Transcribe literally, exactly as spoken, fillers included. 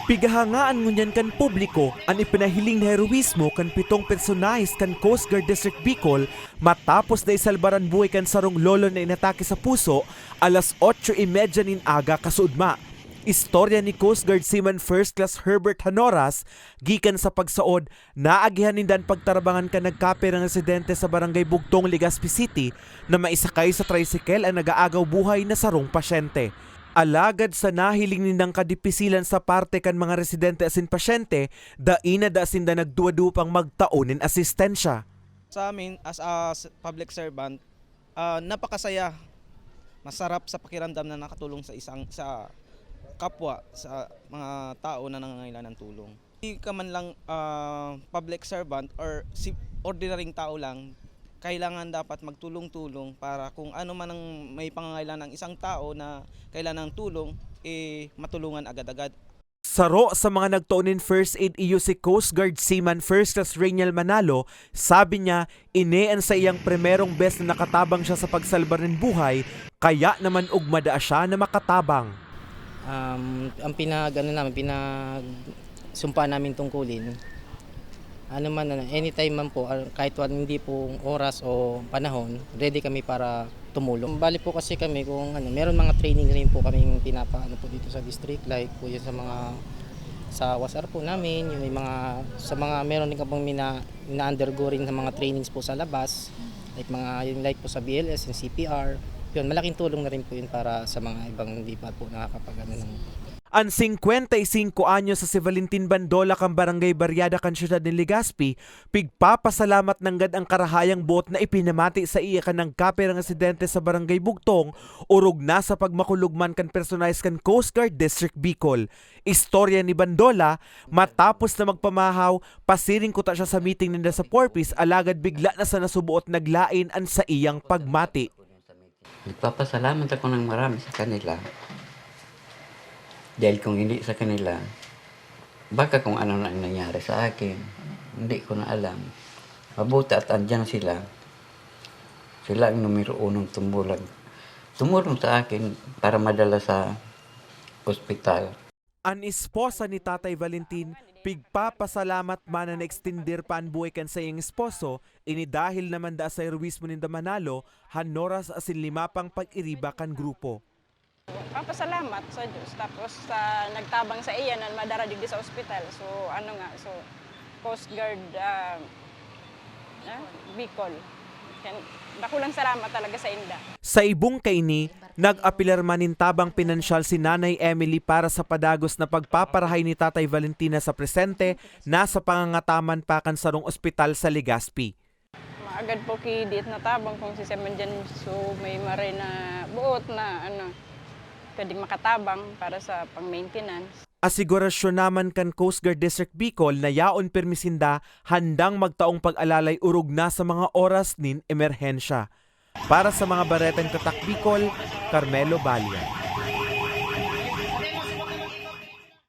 Pigahangaan ngunyan kan publiko an ipinahiling na heroismo kan pitong personahes kan Coast Guard District Bicol matapos na isalbar an buhay kan sarong lolo na inatake sa puso alas otso y medya nin aga kasuodma. Istorya ni Coast Guard Seaman First Class Herbert Hanoras gikan sa pagsaod na agihan ninda an pagtarabangan kan nagkapirang residente sa Barangay Bugtong, Legazpi City, na maisakay sa tricycle an nag-aagaw buhay na sarong pasyente. Alagad sa nahiling nindang kadipisilan sa parte kan mga residente asin pasyente, dai na daa sinda nagduwa-duwa pang magtao nin asistensya. Sa amin, as a s- public servant, ah, napakasaya, masarap sa pakiramdam na nakatulong sa isang sa kapwa, sa mga tao na nangangailangan ng tulong. Di ka man lang ah, public servant or si ordinaryong tao lang, kailangan dapat magtulong-tulong para kung ano man ang may pangangailangan ng isang tao na kailangan ng tulong, eh, matulungan agad-agad. Saro sa mga nagtao nin first aid iyo si Coast Guard Seaman First Class Rainiel Manalo. Sabi niya, ini an saiyang primerong bes na nakatabang siya sa pagsalbar nin buhay, kaya naman ugma daa siya na makatabang. Um, ang pinag ano namin, pinag sumpaan namin tungkulin, ano man, ano, anytime man po, ah, kahit wan, hindi po oras o panahon, ready kami para tumulong. Bali po kasi kami kung ano, meron mga training rin po kaming pinapaano po dito sa district, like po yun sa mga sa wasar po namin, yung may mga sa mga meron din kapong mina, ina-undergo rin sa mga trainings po sa labas, like mga yung like po sa B L S, yung C P R. Yun, malaking tulong na rin po yun para sa mga ibang hindi pa po nakakapag ano ng An singkwenta y singko anyos na si Valentin Bandola kan Barangay Barriada kan siyudad nin Legazpi, pigpapasalamat nanggad an karahayang boot na ipinamati saiya kan nagkapirang residente sa Barangay Bugtong, orog na sa pagmakulog man kan personahes kan Coast Guard District Bicol. Istorya ni Bandola, matapos na magpamahaw, pasiring kuta siya sa meeting ninda sa Four Ps, alagad bigla na sa nasuboot naglain an saiyang pagmati. Nagpapasalamat ako ng marami sa kanila. Dahil kung hindi sa kanila, baka kung ano na ang nangyari sa akin. Hindi ko na alam. Mabuti at andyan sila. Sila ang numero unong tumulag. Tumulong sa akin para madala sa ospital. An esposa ni Tatay Valentin, pigpapasalamat man na naekstender pa an buhay kan saiyang esposo, ini dahil naman daa sa heroismo ninda Manalo, Hanoras asin lima pang pag-iriba kan grupo. Papasalamat sa Diyos, tapos sa nagtabang sa iya na madara digdi sa ospital. So, ano nga, so, Coast Guard, ah, ah, Bicol. Yan, dakulang salamat talaga sa inda. Sa ibong kaini, nag-apelar man nin tabang pinansyal si Nanay Emily para sa padagos na pagpaparahay ni Tatay Valentina sa presente na sa pangangataman pa kan sarong ospital sa Legazpi. Maagad po ki diit na tabang kung si Semen dyan, so may maray na buot na ano, pwedeng makatabang para sa pang-maintenance. Asigurasyon naman kan Coast Guard District Bicol na yaon pirmi sinda handang magtaong pag-alalay orog na sa mga oras nin emerhensya. Para sa mga Baretang Tatak Bicol, Carmelo Balia.